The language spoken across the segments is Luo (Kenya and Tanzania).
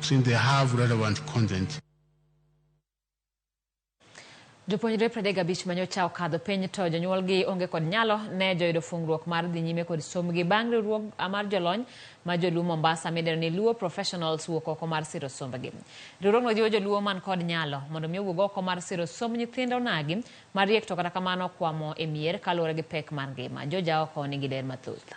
since they have relevant content. Jopuonjre 35 manyocha okadho penj to jonyuolgi onge kod nyalo ne joyudo fungruok mar dhi nyime kod sombgi bang' riwruok mar jolony ma joluo Mombasa midendo ni Luo Professionals wuok oko mar siro sombgi. Riwruogno jiwo joluo man kod nyalo mondo mi owuog oko mar siro somb nyithind onagi mariek to kata kamano kwamo e mier kaluwore gi pek mar ngima. George Aoko nigi ler mathoth.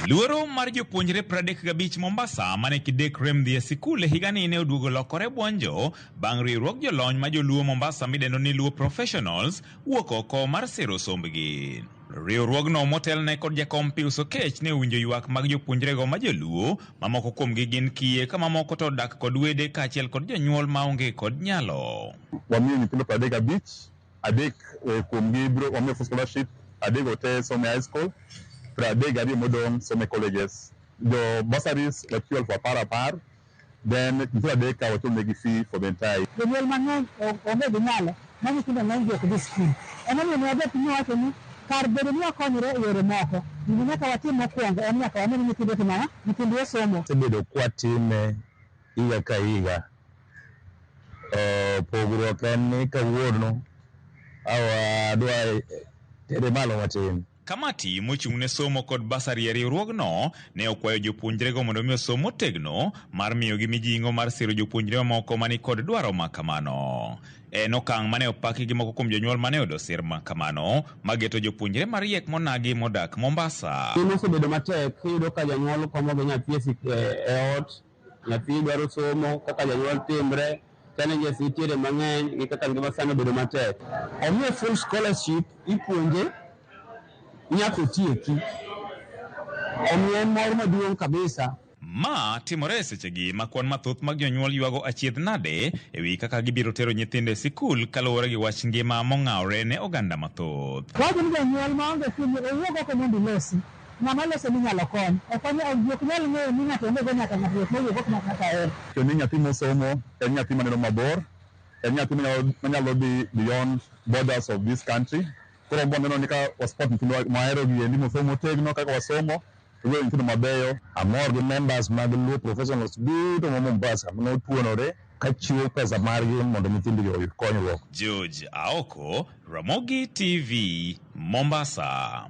Luoro mar jopuonjre 35 Mombasa mane kidek rem dhi e sikul e higani ne oduogo lokore buonjo bang' riwruog jolony ma joluo Mombasa midendo ni Luo Professionals wuok oko mar siro sombgi. Riwruogno motelne kod jakom Pius Okech ne owinjo ywak mag jopuonjrego ma joluo ma moko kuomgi gin kiye ka mamoko to odak kod wede kaachiel kod jonyuol maonge kod nyalo. Wamiyo nyithindo 35, adek kuomgi biro wamiyo full scholarship, adek go te somo e high school, 32 modong' somo e colleges. Jo bursaries wachiwo alufu apar apar, then nyithindo adek ka wachulo negi fee for the entire year. Jonyuol mang'eny onge gi nyalo ma nyithindo ng'eny gi ok dhi skul. Emomiyo ne wabet piny mawacho ni kar bedo ni wakonyre e yore moko, gima nyaka watim mokwongo en nyaka wane ni nyithindwa otimo ang'o? Nyithindwa osomo. Wasebedo kwatime higa ka higa. Pogruok en ni kawuono adwa tere malo matin. Kamati mochung' ne somo kod basari e riwruogno ne okwayo jopuonjrego mondo mi osom motegno mar miyogi mijing'o mar siro jopuonjre mamoko mani kod dwaro ma kamano. En okang' mane opaki gi moko kuom jonyuol mane oyudo sir ma kamano mageto jopuonjre mariek monagi modak Mombasa. Ngima osebedo matek, iyudo ka janyuol komo gi nyathi e ot, nyathi dwaro somo, kaka janyuol timre, challenges nitiere mang'eny gi kaka ngima sani obedo matek. Omiye full scholarship, ipuonje nyaka otieki. Omiyo en mor maduong' kabisa. Ma timore e sechegi ma kwan mathoth mag jonyuol ywago achiedh nade e wi kaka gibiro tero nyithindo e sikul kaluwore gi wach ngima mong'awre ne oganda mathoth. Wacho ni janyuol maonge simu owuog oko mondo ilosi. Ng'ama loso ni inyalo kony. Ok wanyal, ji ok nyal ng'eyo ni ng'ato onge go nyaka ng'ato wuok mowuok oko kaka en. Wacho ni nyathi mosomo en nyathi maneno mabor, en nyathi manyalo dhi beyond borders of this country. Koro wan waneno ni ka wa support nyithindwa mwahero gi endi mosomo motegno kaka wasomo to wabiro nyithindo mabeyo. Amor gi members mag Luo Professionals duto ma Mombasa manotuonore ka chiwo pesa margi mondo nyithindogi oyud konyruok. George Aoko, Ramogi TV, Mombasa.